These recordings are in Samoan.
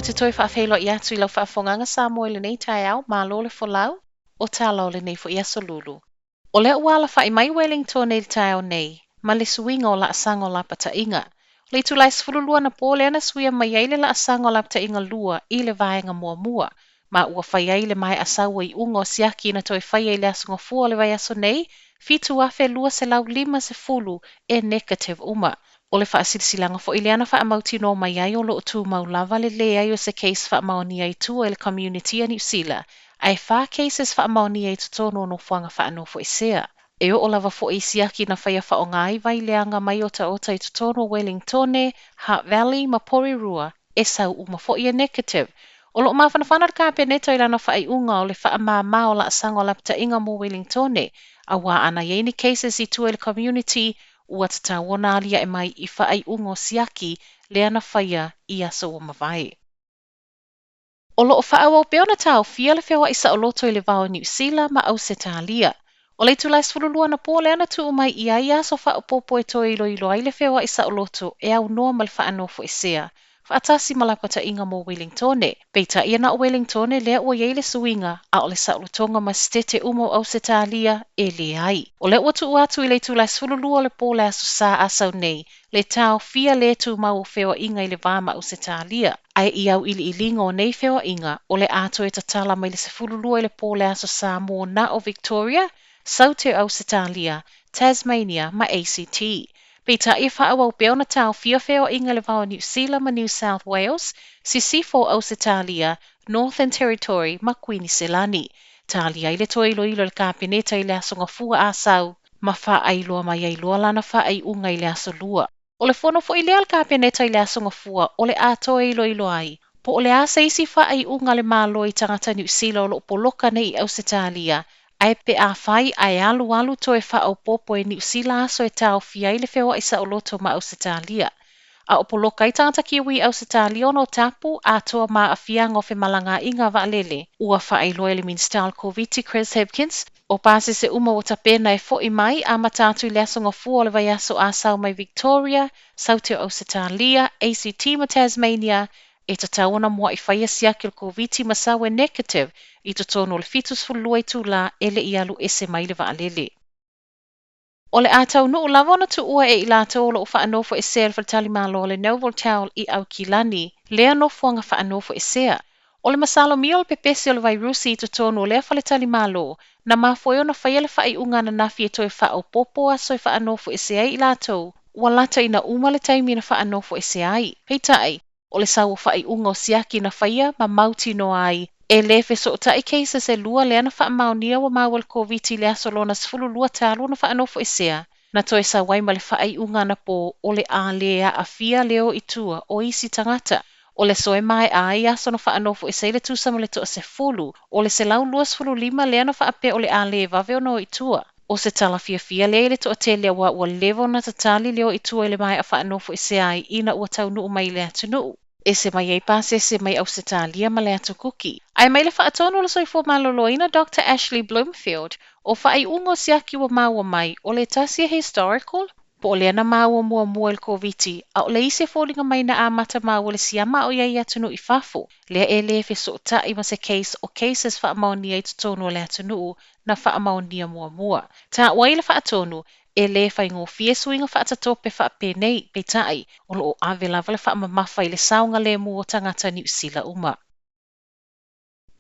Ou te toe faafeiloai atu i lau faafofogaaga Samoa i lenei taeao, malo le folau, o tala o lenei foi aso Lulu. O lea ua alafaʻi mai Welingtone i le taeao nei, ma le suiga o laasaga o lapataiga. O le itula e 12 anapo lea na suia mai ai le laasaga o lapataiga lua i le vaega muamua, ma ua fai ai le maea sau o iuga o siaki na toe faia i le Aso Gafua o le vaiaso nei, 7,250 e negative uma. O le faasilasilaga foi lea na faamautinoa mai ai o lo o tumau lava le leai o se case faamaonia i tua i le komiuniti a Niu Sila, ae fa cases faamaonia i totonu o nofoaga faanofoesea. E oo lava foi i siaki na faia faaaoga ai vai leaga mai otaota i totonu o Welingtone, Hutt Valley ma Porirua, e sau uma foi e negative. O lo o mafanafana le Kapeneta i lana faaiuga o le faamāmā o laasaga o lapataiga mo Welingtone, auā ana i ai ni cases i tua i le community, ua tatau ona aliae mai i faaiuga o siaki lea na faia i aso ua mavae. O lo o faaauau pea ona taofia le feoai saoloto i le va o Niu Sila ma Ausetalia. O le itula e 12 anapo lea na tuu mai i ai aso faaopoopo e toe iloilo ai le feoai saoloto e aunoa ma le faanofoesea, faatasi ma lapataiga mo Welingtone. Peitai e na o Welingtone lea ua i ai le suiga, a o le saolotoga ma setete uma o Ausetalia e leai. O lea ua tuu atu i le itula e 12 o le po o le Aso Sa asau nei, le taofia le tumau o feoaiga i le va ma Ausetalia. Ae i auiliiliga o nei feoaiga, o le a toe tatala mai le 12 i le po o le Aso Sa mo na o Victoria, Saute o Ausetalia, Tasmania ma ACT. Peitai e faaauau pea ona taofia feoaiga i le va o Niu Sila ma New South Wales, Sisifo o Ausetalia, Northern Territory ma Kuiniselani. Tali ai le toe iloilo a le Kapeneta i le Aso Gafua Asau ma faailoa mai ai loa lana faaiuga i le Aso Lua. O le fono foi lea a le Kapeneta i le Aso Gafua o le a toe iloilo ai po o le a se isi faaiuga a le Malo i tagata Niu Sila o lo o poloka nei i Ausetalia, ae pe afai ae alualu toe faaopoopo e Niu Sila aso e taofia ai le feoai saoloto ma Ausetalia. A o poloka ai tagata Kiwi i Ausetalia ona o tapu atoa ma aafiaga o femalagaaiga a vaalele, ua faailoa e le Minisita o le Koviti Chris Hipkins, o pasese uma ua tapena e foʻi mai amata atu i le Aso Gafua o le vaiaso Asau mai Victoria, Saute o Ausetalia, ACT ma Tasmania, e tatau ona muaʻi faia siaki o le Koviti ma sau e negative i totonu o le 72 itulā e le i alu ese mai le vaalele. O le a taunuu lava ona tuua e i latou o lo o faanofoesea i le faletalimalo o le Novotel i Aukilani lea nofoaga faanofoesea. O le masalomia o le pepesi o le vairusi i totonu o lea faletalimalo, na mafua ai ona faia le faaiuga ananafi e toe faaopoopo aso e faanofoesea ai i latou ua lata ina uma le taimi na faanofoesea ai. Peitai, o le sau o faaiuga o siaki na faia ma mautinoa ai e le fesootai cases e lua lea na faamaonia ua maua i le Koviti i le aso lona 12 talu ona faanofoesea, na toe sau ai ma le faaiuga anapo o le a le aafia le o i tua o isi tagata. O le aso e maea ai aso na faanofoesea ai le tusa ma le toasefulu o le 125 lea na faapea o le a le vave ona o i tua. O se tala fiafia lea i le toatele auā ua leva ona tatali le o i tua i le maea faanofoesea ai ina ua taunuu mai i le atunuu. Ese mai ai pasese mai Ausetalia ma le Atu Kuki. Ae mai le faatonu o le Soifua Maloloina Doctor Ashley Bloomfield, o faaiuga o siaki ua maua mai, o le tasi e historical, po o lea na maua muamua i le Koviti, a o le isi e foliga mai na amata maua le siama a o i ai i atunuu i fafo, lea e le fesootai ma se case o cases faamaonia i totonu o le atunuu na faamaonia muamua. Taua ai le faatonu, e le faigofie suiga faatatope faapenei, peitai, o lo o ave lava le faamamafa i le saogalemu o tagata Niu Sila uma.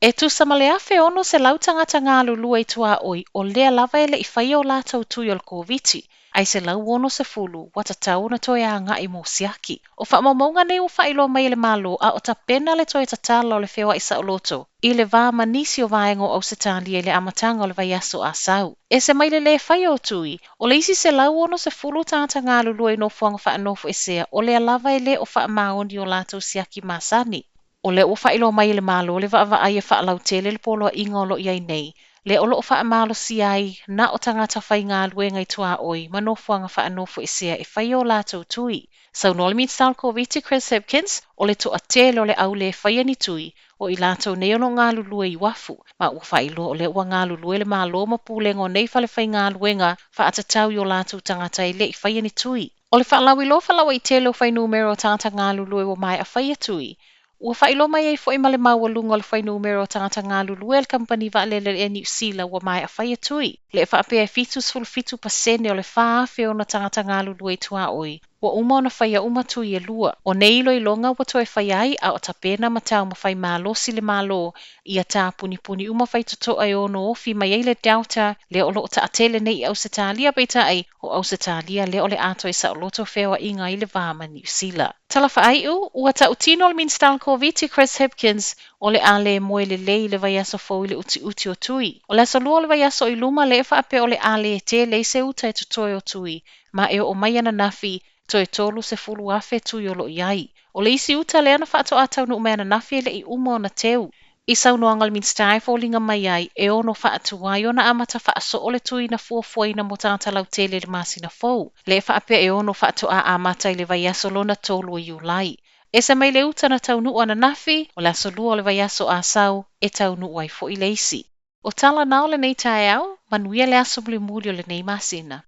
E tusa ma le 1,600 tagata galulue i tuaoi o lea lava e le i faia o latou tui o le Koviti, ae 160 ua tatau ona toe agai mo siaki. O faamaumauga nei ua faailoa mai e le Malo a o tapena le toe tatala o le feoai saoloto i le va ma nisi o vaega o Ausetalia i le amataga o le vaiaso Asau. Ese mai le lē faia o tui, o le isi 160 tagata galulue i nofoaga faanofoesea o lea lava e le o faamaoni o latou siaki masani. O lea ua faailoa mai e le Malo le vaavaai e faalautele le poloaiga o lo o i ai nei, lea o lo o faamalosia ai na o tagata faigaluega i tuaoi ma nofoaga faanofoesea e faia o latou tui. Saunoa le Minisita o le Koviti Chris Hipkins, o le toatele o le au lē faia ni tui, o i latou nei o lo o galulue i uafu, ma ua faailoa o lea ua galulue le Malo ma pulega o nei falefaigaluega faatatau i o latou tagata e le i faia ni tui. O le faalauiloa faalauaitele o fuainumera o tagata galulue ua maea faia tui, Ua faailoa mai ai foi ma le maualuga o le fuainumera o tagata galulue a le kamupani vaalele Air Niu Sila ua maea faia tui, lea e faapea e 77% o le 4,000 o ona tagata galulue i tuaoi ua uma ona faia uma tui e lua. O nei iloiloga ua toe faia ai a o tapena ma taumafai malosi le Malo ia tapunipuni uma faitotoa e ono ofi mai ai le Delta lea o loo taatele nei i Ausetalia, peitai o Ausetalia lea o le a toe saoloto feoaiga ai le va ma Niu Sila. Tala faaiu, ua tautino le Minisita o le Koviti Chris Hipkins o le a le moe lelei i le vaiaso fou i le utiuti o tui. O le aso lua o le vaiaso i luma lea e faapea o le a le tele ai se uta e totoe o tui, ma e oo mai ananafi toe 30,000 tui o lo o i ai. O le isi uta lea na faatoa taunuu mai ananafi e le i uma ona teu. I saunoaga a le Minisita e foliga mai ai e ono faatuai ona amata faasoo le tui na fuafuaina mo tagata lautele i le masina fou. Lea e faapea e ono faatoa amata i le vaiaso lona tolu o Iulai. Ese mai le uta na taunuu ananafi, o le aso lua o le vaiaso a sau e taunuu ai foi le isi. O tala na o lenei taeao, manuia le aso mulimuli o lenei masina.